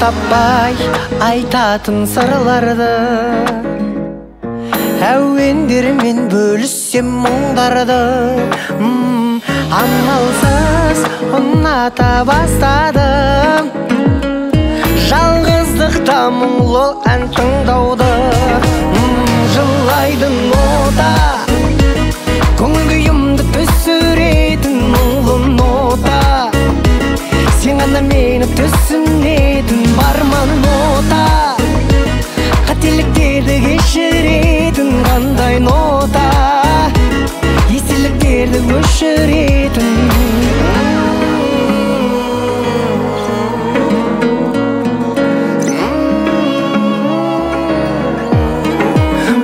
Таппай айтатын сырларды, әуендермен бөліссем мұңдарды. Амалсыз ұната бастадым жалғыздықта мұңлы ән тыңдауды. Жылайды нота, көңіл күйімді түсіретін мұңлы нота. Сен ғана мені түсінетін бар ма нота? Қателіктерді кешіретін қандай нота? Естеліктерді өшіретін.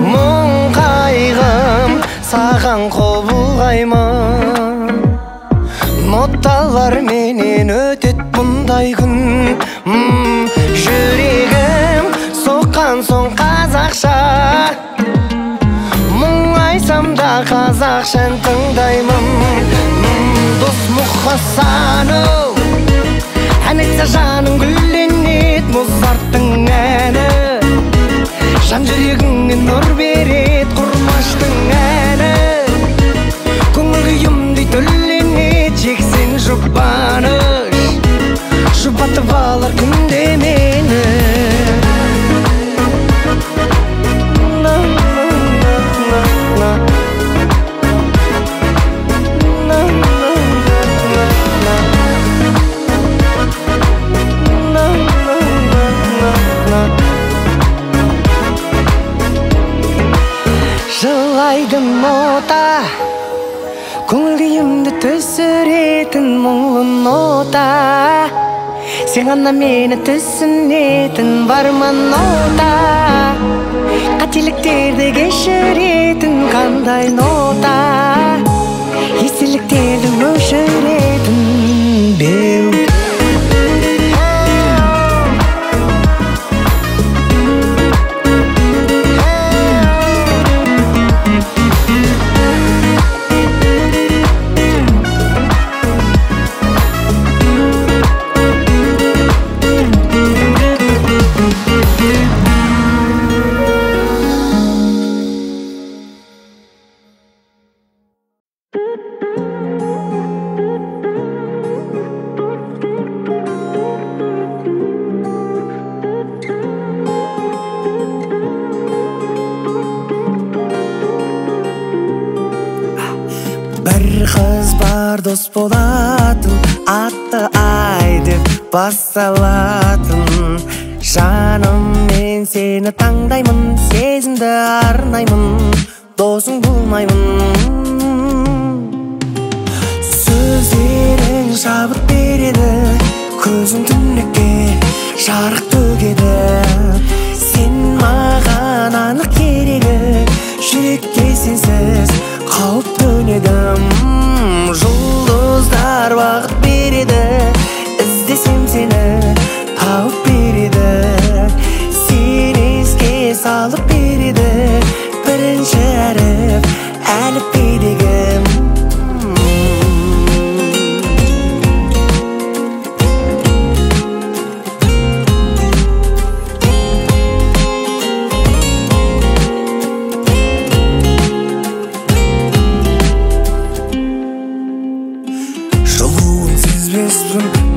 Мұң қайғым саған құбылғаймын, ноталар менен өтет бұндай күн. Жүрегім соққан соң қазақша, мұңайсам да қазақша ән тыңдаймын. Дос Мұқасанов ән айтса жаның гүлленеді, Музарттың әні жан жүрегіңе нұр береді, Құрмаштың әні көңіл күйімдей түрленеді. Жексен Жұбаныш жұбатып алар күнде мені. Жылайды нота, көңіл күйімді түсіретін мұңлы нота. Сен ғана мені түсінетін бар ма нота? Қателіктерді кешіретін қандай нота? Естеліктерді өшіретін беу. Дос болатын, атты ай деп басталатын. Жаным, мен сені таңдаймын, сезімді арнаймын, досың болмаймын. Сөздерің шабыт береді, көзің түнекке жарық төгеді. Сен маған анық керегі, жүрекке сенсіз қауіп төнеді. Жұлдыздар бағыт береді, іздесем сені тауып береді. Сен еске салып береді, бірінші әріп әліппедегі.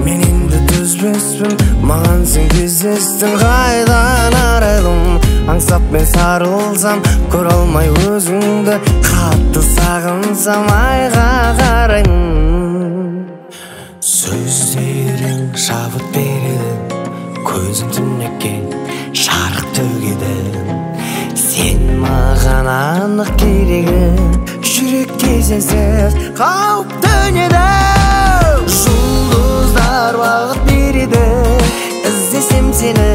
Мен енді төзбеспін, маған сен кездестің, қайдан арайлым. Аңсап мен сарылсам, көре алмай өзіңді, қатты сағынсам айға қараймын. Сөздерің шабыт береді, көзің түнекке жарық төгеді. Сен маған анық керегі, жүрекке сенсіз қауіп төнеді. Жұлдыздар бағыт береді, іздесем сені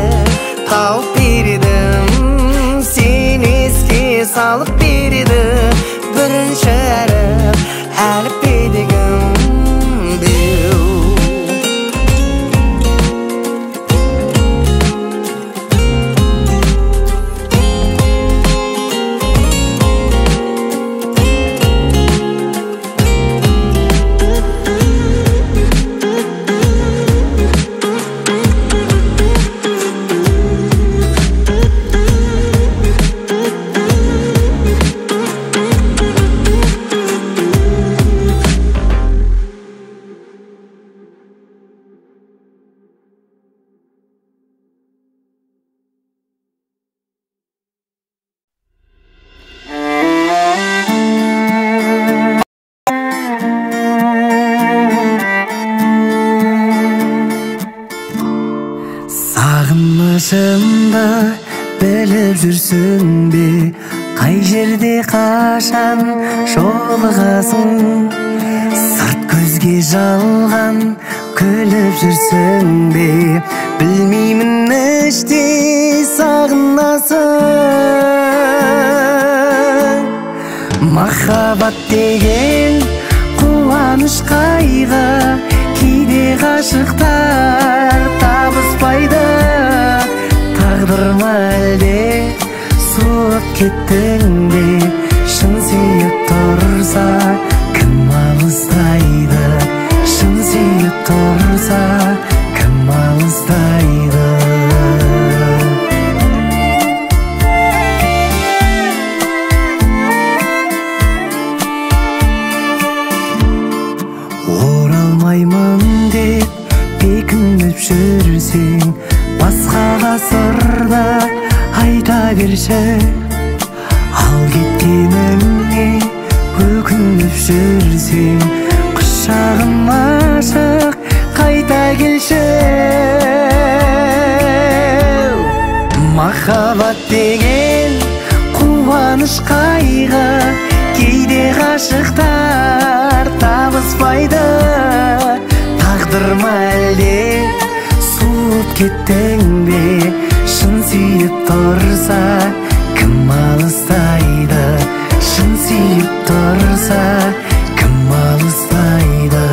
тауып береді. Сен еске салып береді, бірінші әріп әліппедегі. Сағынышымды біліп жүрсің бе, қай жерде қашан жолығасың? Сырт көзге жалған күліп жүрсің бе, білмеймін іштей сағынасың. Махаббат деген қуаныш қайғы, кейде ғашықтар табыспайды. Тағдыр ма әлде суып кеттің бе, шын сүйіп тұрса кім алыстайды? Шын сүйіп тұрса кім алыстайды? Оралмаймын деп бекініп жүрсең, басқа ғасырда айта берші. Ал кеткеніңе өкініп жүрсең, құшағым ашық қайта келші. Махаббат деген қуаныш қайғы, кейде ғашықтар табыспайды. Тағдыр ма әлде суып кеттің бе, шын сүйіп тұрса кім алыстайды? Шын сүйіп тұрса кім алыстайды?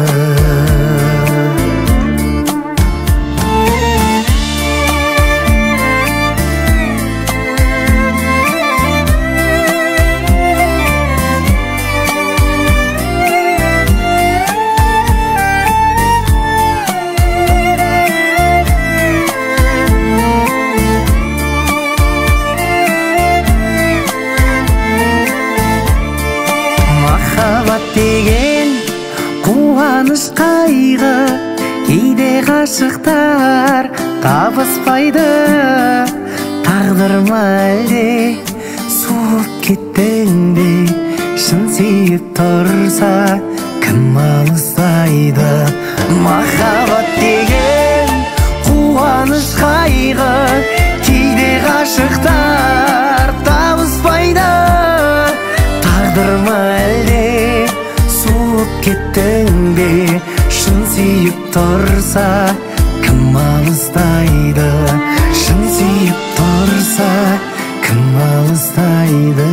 Махаббат деген қуаныш қайғы, кейде ғашықтар табыспайды. Тағдыр ма әлде суып кеттің бе, шын сүйіп тұрса кім алыстайды? Махаббат деген қуаныш қайғы, кейде ғашықтар табыспайды. Тағдыр ма әлде суып кеттің бе, шын сүйіп тұрса кім алыстайды? Шын сүйіп тұрса кім алыстайды?